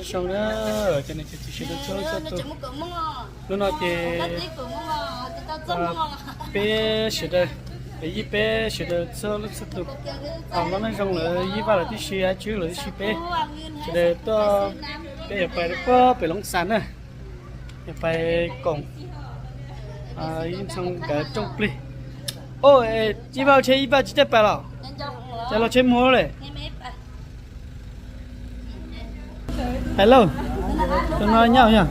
Zoo na, cov niam cov txiv sawv daws txhua leej txhua tus, hnub no ces peb sawv daws, peb yij peb sawv daws txhua leej txhua tus, hlob neej zoo lawv yij vaj lawv tib si, Tswb lawv tib si, peb sawv daws tuaj, peb yuav pais rau pem Loob Xas na, yuav pais koom ib ntxhoo nkawd rooj plig. Ib vaj tsheb, ib vaj tsis caij pais los, cas los tsheb muag le. Hello, tus no nyob yog?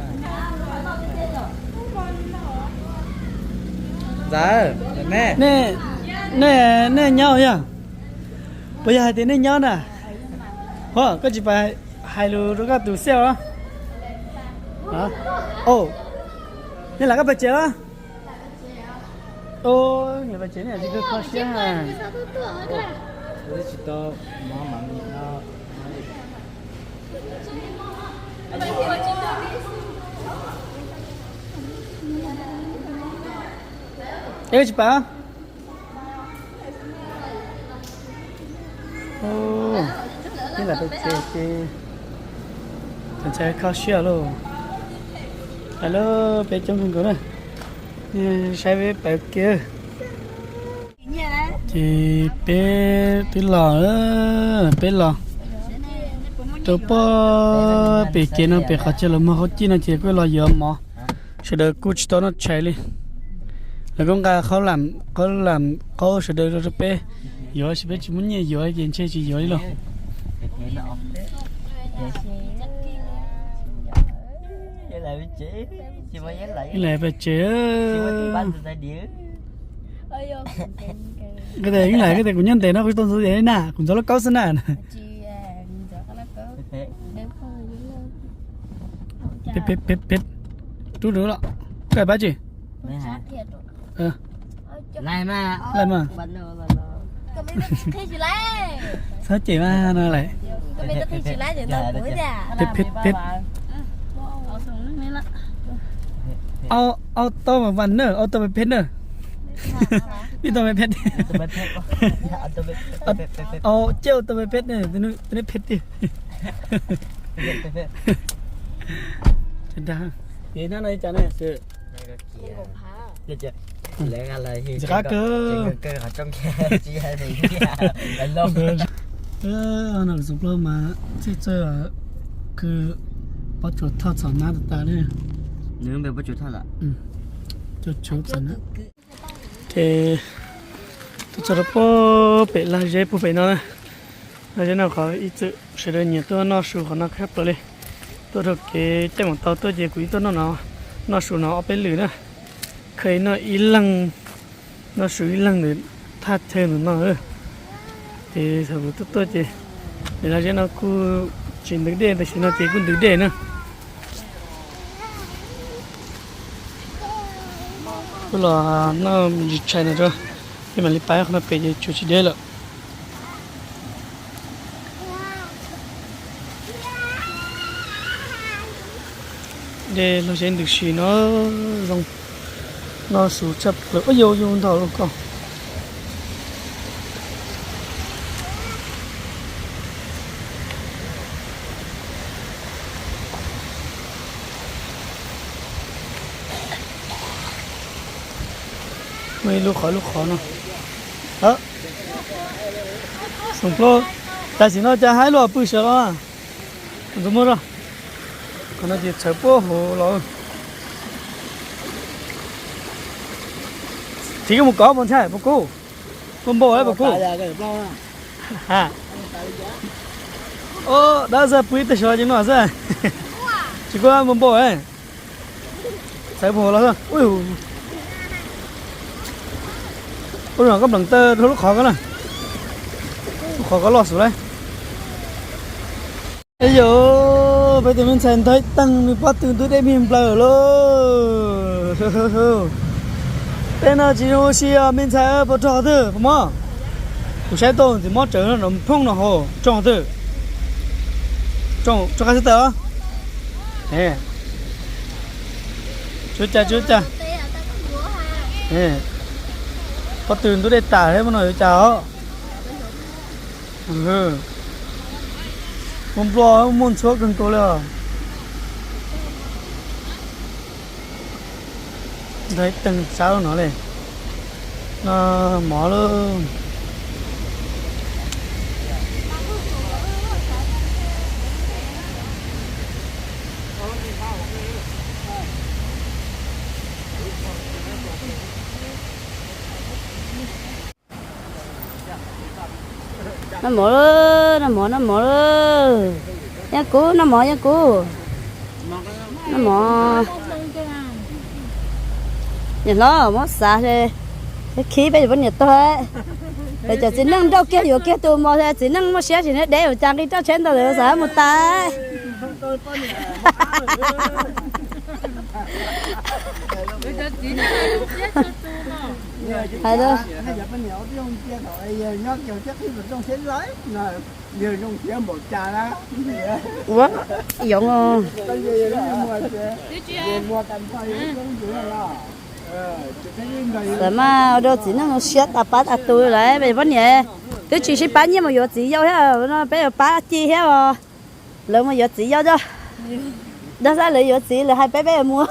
Nej, nej nyob yog? Puas yog hais tias nej nyob na? Ho koj tsis pais hais lus rau koj tus xiaj os? Nej lam koj pais tsev los? Pais tsev ne, tsis kho siab. Es tsis pais. Ib lam pais tsev ces ntshai kho siab lauj. Hais lub peb coob kawg nkaus na, saib peb pais kiag. Ces peb twb los, peb los rau pem pem kev no, pem qhov chaw lawv muag qhaub cij no ces kuj los yuav mov. Sawv daws kuj tsis tau noj tshais li. Lawv kuj nqa qhaub lam, qhaub lam qaub sawv daws rau peb yuav, tab sis peb tsis muaj nyiaj yuav ces ntshe tsis yuav li lauj. Ib lam pais tsev. Ib lam, koj tias kuv nyob ntev no kuv tsis tau ntxuav li na, kuv ntxuav lauj kaub xwb na. Peb, peb, peb, rub rau los, koj pab tsis? Laj mas, laj mas. Txhob cem mas no lawm. Peb, peb, peb. Auto mas van na, auto peb peb na. Vij tau peb peb. Au, coj tau peb peb na, tau peb peb tiag. Tsis dag. Ces nab no li cas ne? Ntxim qab kawg. No Xoom Plooj mas txhij txawj khw pob tsuas thoj txhom nab tas tas li. Ces tuaj txog rau pem lag zeb puag pem no na. Lag zeb no qhov ib txwm sawv daws nyiam tuaj noj su qhov no kawg plaws li. Tuaj rau kev caij maum taus tuaj ces kuv yeej tuaj noj no, noj su no ob peb lwm na. Khaws ib noj ib leeg, noj su ib leeg ntawm thaj chaw ntawm no. Ces thaum kuv tuaj tuaj ces lag zeb no kuj tsis ntws dej, tam sim no ces kuj ntws dej na. Kuj los noj ntsis tshais no rau, ces mam li pais qhov no pem ces tsuas tsis deb lawm. Dej los zeb ntws si no zoo, noj su tshaj plaws. Ua yus yus ntog los koj. Muaj ib lub qhov lub qhov no. Xoom Plooj, tam sim no cas haib luaj pw sawv los. Tus muaj rau. Qhov no ces txhawv puag hauv los. Txiv koj mus kov puas ntshai puas kub? Puas npaum puas kub? Dab xwb pw ib teg sov ces no xwb. Tsis kub puas npaum. Txhawv puag hauv los. Ua no koj pleev taw rau lub qhov ko na. Lub qhov ko loj xwb lauj. Yog peb tus me ntxhais ntog ib teeg nws pob tw ntub dej mig nplawm lauj. Tej no tsis zoo ua si os me ntxhais, puas rog qhov twg puas mob? Kuv saib tau ntxim mob tsawv no, phooj no hauv, tsoo qhov twg? Tsoo qhov xwb tawm os. Tsuav cas tsuav cas. Pob tw ntub dej tas thiab no yuav cas os. Muaj nplooj muaj ntxhuab kawg nkaus li os. Ntog ib teeg tsawb no li, no mov lauj. Noj mov, noj mov, noj mov. Yeej kuv noj mov, yeej kuv noj mov. Niam hlob muab xav, khib peb yuav poj niam tuag. Lawv cov txiv neej nrauj kiag yuav kiag tus mos, txiv neej muaj siab tsis neb deb ua cas nqi roj tsheb ntau lawm xav mus tas. Hais ua yoov, lawv mas ua rau txiv neej siab tas pab tas tus lawm. Peb poj niam twb tsis sib pab nyiaj mus yuav txiv yau thiab no, peb yuav pab ci thiab os. Lawv mus yuav txiv yau, dag xab lawv yuav txiv lawv hais peb peb yuav mus.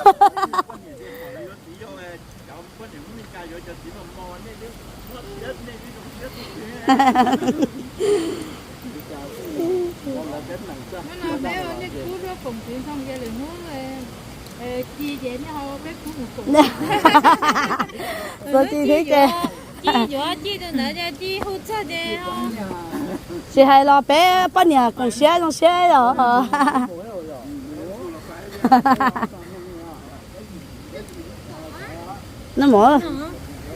Txog ci thiab ces tsis hais los peb poj niam koom siab zoo siab os. Noj mov,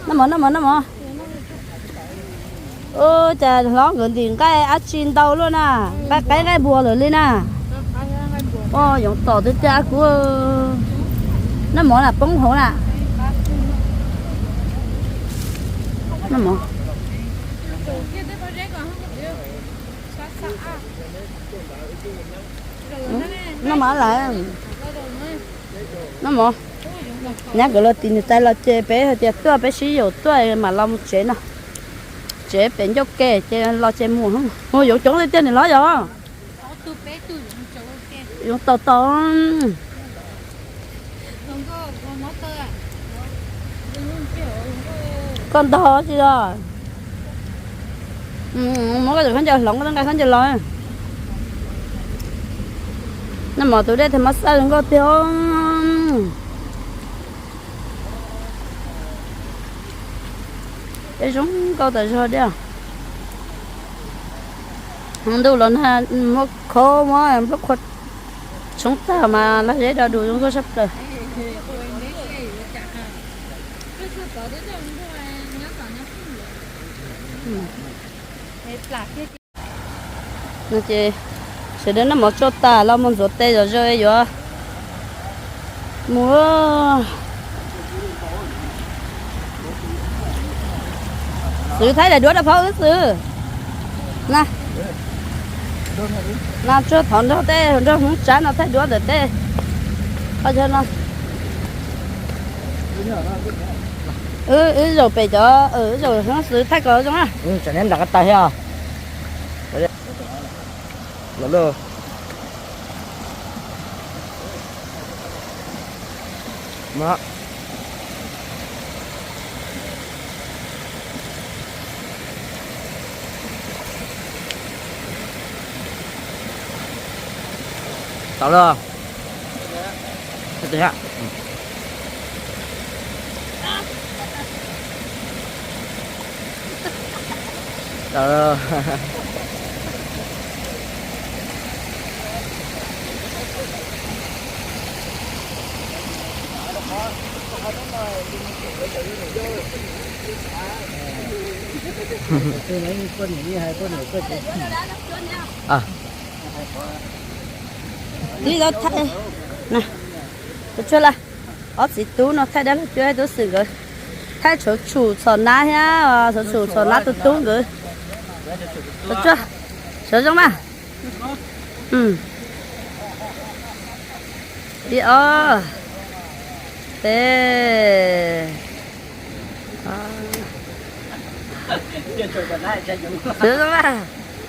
noj mov, noj mov, noj mov. Ua cas hlob nkawd ntim nqaij dab tsi ntau luaj na, nqaij qaib nqaij npua lawm li na. Ua yoov tom tiag tiag kuv. Noj mov na, poob hauv na. Noj mov. Noj mov lawm. Noj mov. Nyab nkawd los tim niam tais los ces peb hais tias tuaj peb sib yaum tuaj mam los mus tsev no. Tsev pem ncauj ke ces los ces mus. Mus yoov coob li tiag niam hlob yog. Yoov tau tau. Koj ntog tsis los. Muab koj cov khaub ncaws hloov, koj nqa khaub ncaws los. Noj mov tus dej tag mab xaj zoo nkauj tiag. Dej zoo nkauj tas zog dej. Hmoov ntuj los nag muab khaub muab nplooj qhuav tshoob tag mas laj zeb do dus zoo nkauj sab plaws. No ces sawv daws noj mov tsau tas los mus ntxuav tes zom zaws yuav mus. Xwv thaij daim duab rau phauj wb xwb. Na, tsuag thov nrog tej nraug Hmoob Tsab no thaij duab ntawm tej. Qhov chaw no wb zaum pem cov, wb zaum xwv thaij kom zoo na. Tsam neb nram qab tag thiab. Tau lawm. Tib lub thaij, tus tshuaj laj, ob txiv tub no thaij dab laug cuab tub xwm nkawd, thaij tshauv tshum txhom nab thiab tshauv tshum txhom nab tus tub nkawd. Tus tshuaj, sawv zoo mas. Ib ob, peb. Sawv zoo mas.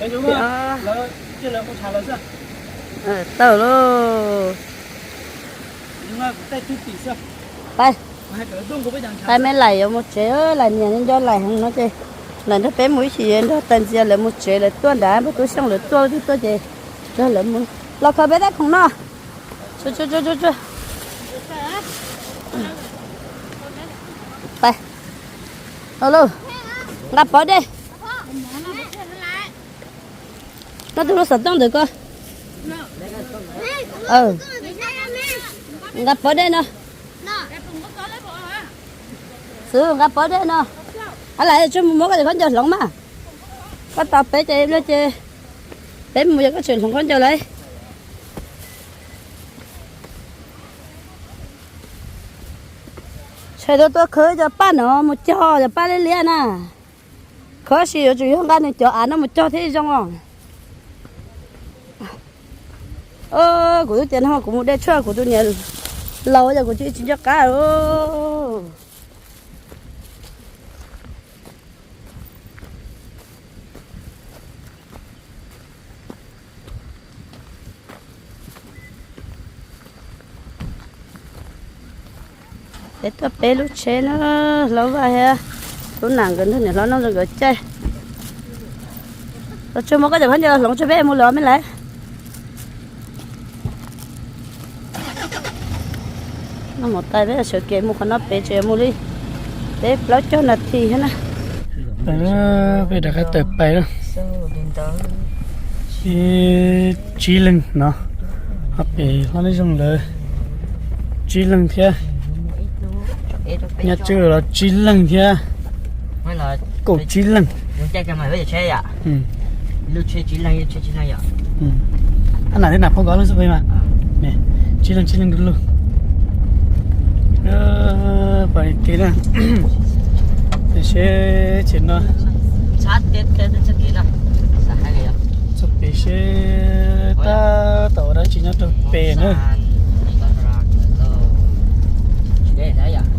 Ib ob. Tau lauj. Pais. Pais me laim yuav mus tsev, laim niam nco laim heev no ces laim nrog peb mus ib chim nrog tais ntxias lawv mus tsev, lawv tuaj nrad npawg Tub Xyooj lawv tuaj twb tuaj ces nrog lawv mus. Los khaws peb tej khoom no. Pais, nqa pov dej. Muab tus lub xov tooj ntawm ko. Nqa pov dej no. Xwb, nqa pov dej no. A, lam tsuas mus muab koj cov khaub ncaws hloov mas. Koj tos peb ces, ces peb mus yog koj tseem hloov khaub ncaws lawm. Tshais tuaj tuaj khawb cov paj no mus cog cov paj liab liab na. Khawb si yuav tsum yog nqa nws cov av no mus cog thiaj zoo os. Kuv twb tias no kuv mus de tshuaj kuv tus niam laus yog kuv tsis tsis nco qab. Peb tuaj peb lub tsheb na, hlob Vaj thiab tub Nam nkawd nrog niam hlob Nuj Zoo nkawd caij. Los tsuas muab koj cov khaub ncaws hloov tso peb mus lawm me laim. Noj mov tas peb sawv kev mus qhov no pem tseem mus li peb plaub caug nas this thiab na. Peb rov qab tawm pais na. Tsib leeg no, ho pem hlob Neej Zoo lawv tsib leeg thiab, Nyob Tswb los tsib leeg thiab, kaum tsib leeg. Ab nam thiab nam phauj nkawd leej xwb peb mas, tsib leeg tsib leeg du lug. Pais kev na, seb tsis no txog pem seb tab tom ua dab tsi nyob rau pem na.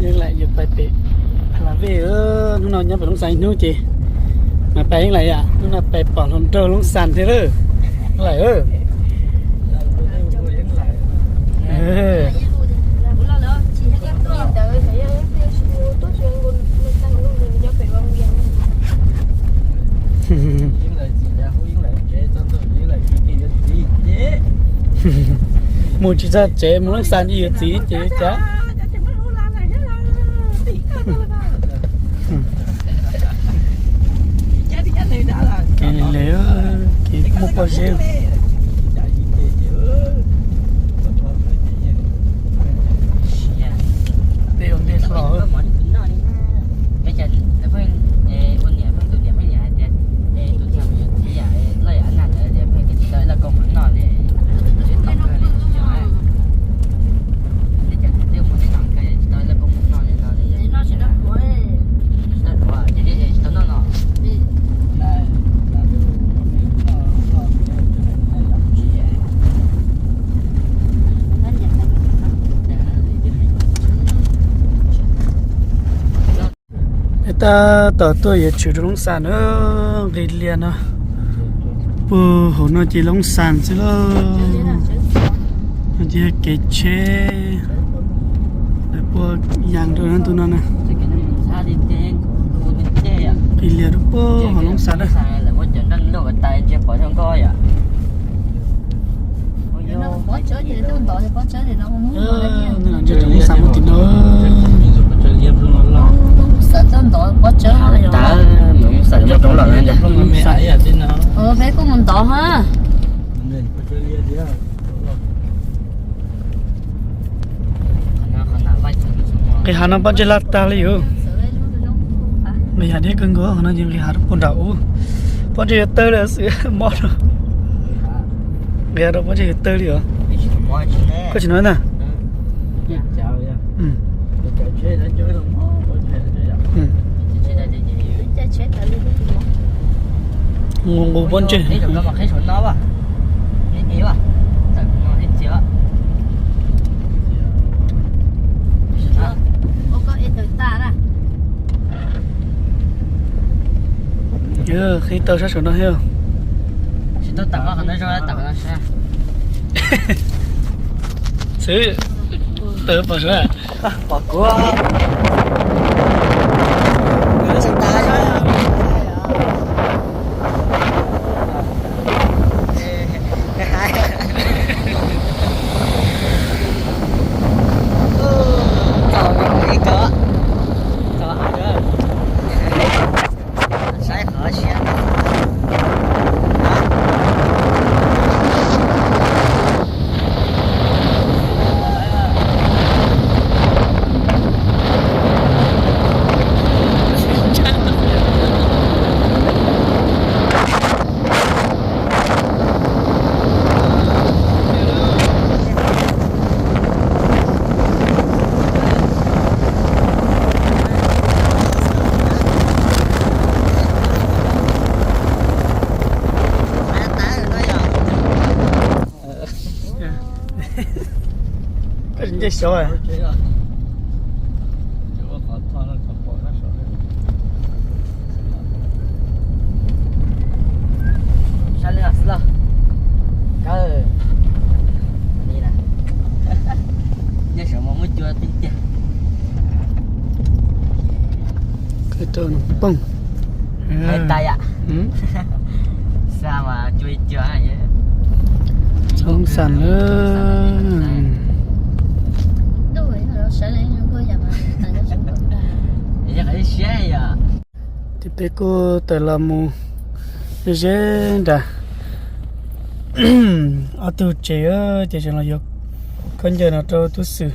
Yeej laim yuav pais pem Pha La Vej, hnub no nyob pem Loob Xas ib hnub ces mas pais Yeej laim yom, hnub no pais pom hluas nraug Loob Xas thiab lawm. Yeej laim. Mus tsis txog tsev mus Loob Xas yuav txiv ces cas. Kev li, kev muaj pob zeb. Tej ua ntej hlo. Peb tab tom tuaj yuav tsum rau Loob Xas na, nqis lias no. Puag hauv no ces Loob Xas xwb lauj. No ces kev tsheb, lawv puag yas rau ntu no na. Nqis lias rau puag hauv Loob Xas na. Ntsia rau Loob Xas muaj tim no. Peb kuj mus ntov ha. Nqis hav no pob ntseg laj tag li os. Nqis hav deb kawg nkaus, qhov no ces nqis hav rau puag nram ub. Pob ntseg yuav tawg li xwb mob rau. Nqis hav rau pob ntseg yuav tawg li os. Koj tsis hnov na. Nqus nqus pob ntseg. Qhib tau sab saum no thiab. Xwb, tawm pom saud. Pom kuv. Txaus ib co. Txaus. Saib qhov siab. Koj tsis nce saud. Sab li no xwb los. Kawg. Nyob saum mas muaj cua tiag tiag. Pooj. Hais tas yom. Xa mas cua ib co. Txhob xas lawm. Ces peb kuj tawm los mus ze ze nram ob tug tsev, ces tseem los yuav khaub ncaws no rau tub xwm,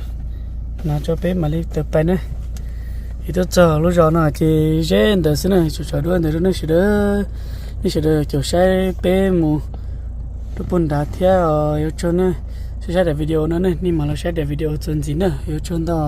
no rau peb mam li tawm pais na. Ces tuaj txog lub zos no ces ze ntawd xwb na, tsuas tso duab ntawd rau nej sawv daws, nej sawv daws caum saib peb mus rau puag nrad thiab. Yuav tsaug nej saib daim video no ne, nej mam los saib daim video txuas ntxiv na, yuav tsaug ntau.